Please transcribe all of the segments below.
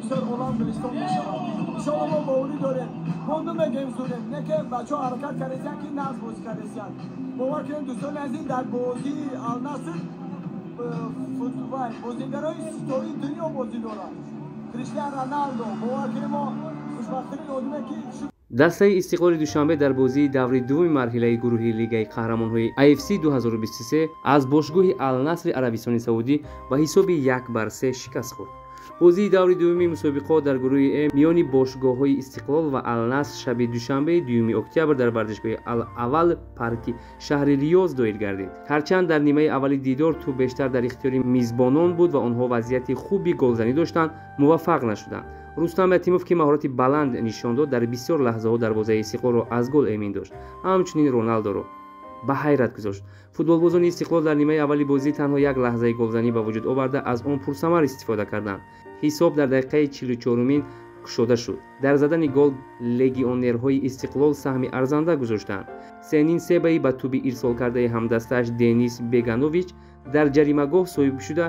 Бисёр олам гулистон мешавад. Иншоалло, мо боварӣ дорем. Мо намегем зурем, не ки бачаҳо ҳаракат кардесиянд, ки нағз бозӣ кардесиянд. Бовар кунем, дӯстони азиз, дар бозии Алнаср бозигарои ситораи дунё бозӣ доранд. Криштиан Роналдо, бовар кунем, мо хушбахттарин одаме ки Дастаи Истиқлоли Душанбе дар бозии даври дуввуми марҳилаи гурӯҳи Лигаи қаҳрамонҳои AFC 2023 аз бошгоҳи Алнасри Арабистони Саудӣ ба ҳисоби 1-3 шикаст хӯрд. Бозии даври дуввуми мусобиқот дар гурӯҳи Э миёни бошгоҳҳои Истиқлол ва Алнаср шаби душанбеи 2 октябр дар варзишгоҳи Ал-Авал парки шаҳри Риёз доир гардид. Ҳарчанд дар нимаи аввали дидор тӯб бештар дар ихтиёри мизбонон буд ва онҳо вазъияти хуби голзанӣ доштанд, муваффақ нашуданд. Рустам Ятимов, ки маҳорати баланд нишон дод, дар бисёр лаҳзаҳо дарвозаи Истиқлолро аз гол эмин дошт, ҳамчунин Роналдоро ба ҳайрат гузошт. Футболбозони Истиқлол дар нимаи аввали бозӣ танҳо як лаҳзаи голзанӣ ба вуҷуд оварда, аз он пурсамар истифода карданд. Ҳисоб дар дақиқаи 44-умин кушода шуд. Дар задани гол легионерҳои Истиқлол саҳми арзанда гузоштанд. Сенин Себаи ба тӯби ирсолкардаи ҳамдастааш Денис Беганович дар ҷаримагоҳ соҳиб шуда,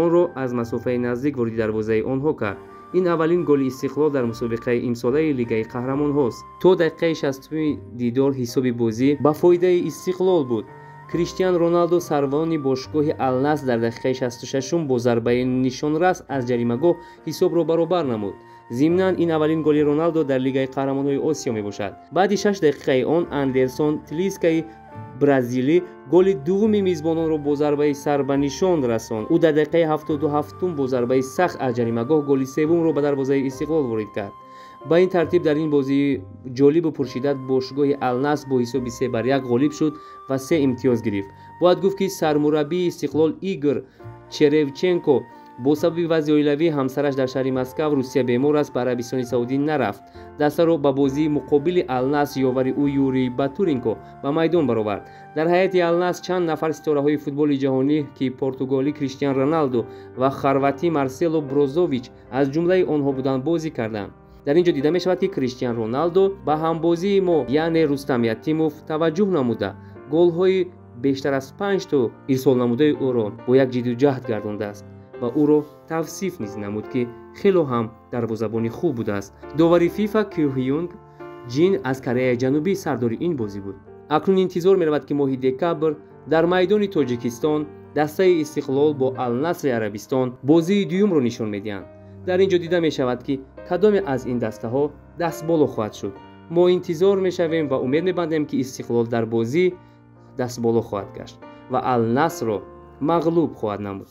онро аз масофаи наздик вориди дарвозаи онҳо кард. Ин аввалин голи Истиқлол дар мусобиқаи имсолаи Лигаи қаҳрамонҳост. То дақиқаи 60-уми дидор ҳисоби бозӣ ба фоидаи Истиқлол буд. Криштиан Роналдо, сарвони бошгоҳи Алнаср, дар дақиқаи 66-ум бо зарбаи нишонрас аз ҷаримагоҳ ҳисобро баробар намуд. Зимнан, ин аввалин голи Роналдо дар Лигаи қаҳрамонҳои Осиё мебошад. Баъди 6 дақиқаи он Андерсон Тлискаи бразилӣ голи дуввуми мизбононро бо зарбаи сар ба нишон расонд. Ӯ дар дақиқаи 77-ум бо зарбаи сахт аз ҷаримагоҳ голи севумро ба дарвозаи Истиқлол ворид кард. Ба ин тартиб, дар ин бозии ҷолибу пуршиддат бошгоҳи Алнаср бо ҳисоби 3-1 ғолиб шуд ва се имтиёз гирифт. Бояд гуфт, ки сармураббии Истиқлол Игор Черевченко бо сабаби вазъи оилавӣ, ҳамсараш дар шаҳри Москав, Русия, бемор аст, ба Арабистони Саудӣ нарафт. Дастаро ба бозии муқобили Алнаср ёвари ӯ Юрий Батуренко ба майдон баровард. Дар ҳайати Алнаср чанд нафар ситораҳои футболи ҷаҳонӣ, ки португалӣ Криштиан Роналдо ва хорватӣ Марсело Брозович аз ҷумлаи онҳо буданд, бозӣ карданд. Дар ин ҷо дида мешавад, ки Криштиан Роналдо ба ҳамбозии мо, яъне Рустам Ятимов, таваҷҷӯҳ намуда, голҳои бештар аз панҷ то ирсолнамудаи ӯро бо як ҷидду ҷаҳд гардондааст ва ӯро тавсиф низ намуд, ки хело ҳам дарвозабони хуб будааст. Довари ФИФА Кюхюнг Ҷин аз Кореяи Ҷанубӣ сардори ин бозӣ буд. Акнун интизор меравад, ки моҳи декабр дар майдони Тоҷикистон дастаи Истиқлол бо Алнасри Арабистон бозии дуюмро нишон медиҳанд. Дар ин ҷо дида мешавад, ки кадоме аз ин дастаҳо дастболо хоҳад шуд. Мо интизор мешавем ва умед мебандем, ки Истиқлол дар бозӣ дастболо хоҳад гашт ва Алнасрро мағлуб хоҳад намуд.